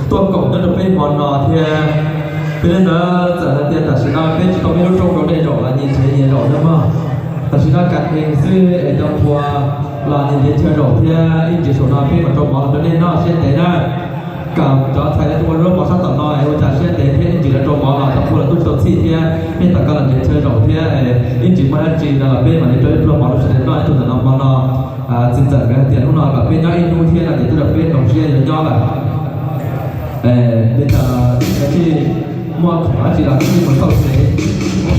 tuaj koom nyob rau peb hmo no thiab. Peb li ntawd txawm hais tias tam sim no peb tsis tau muaj lub rooj rau nej zaum los nyias nrhiav nyias zaum nawb mog. Tam sim no kam ees xwb es cov qhua los nyias nrhiav chaw zaum thiab ib ntsis saum no peb mam rau mov los rau nej noj siab ntev na. Kam cov txhais lawv tuaj ua lub mov sab tom no es ua cas siab ntev thiab ib ntsis lawv rau mov los cov qhua los tuaj tsis tau txhij thiab nej tom qab los nrhiav chaw zaum thiab ib ntsis muaj dab tsi no los peb mam li rau ib pluag mov rau sawv daws noj ib tug ntawm no hmo no. Txiv ntxawm nkawd hais tias hnub no kom peb nyob ib hnub thiab no ces twb rau peb hloov siab yuav nyob lawm. Li cas kav tsij muaj khoom dab tsi los kav tsij mus xauj xev.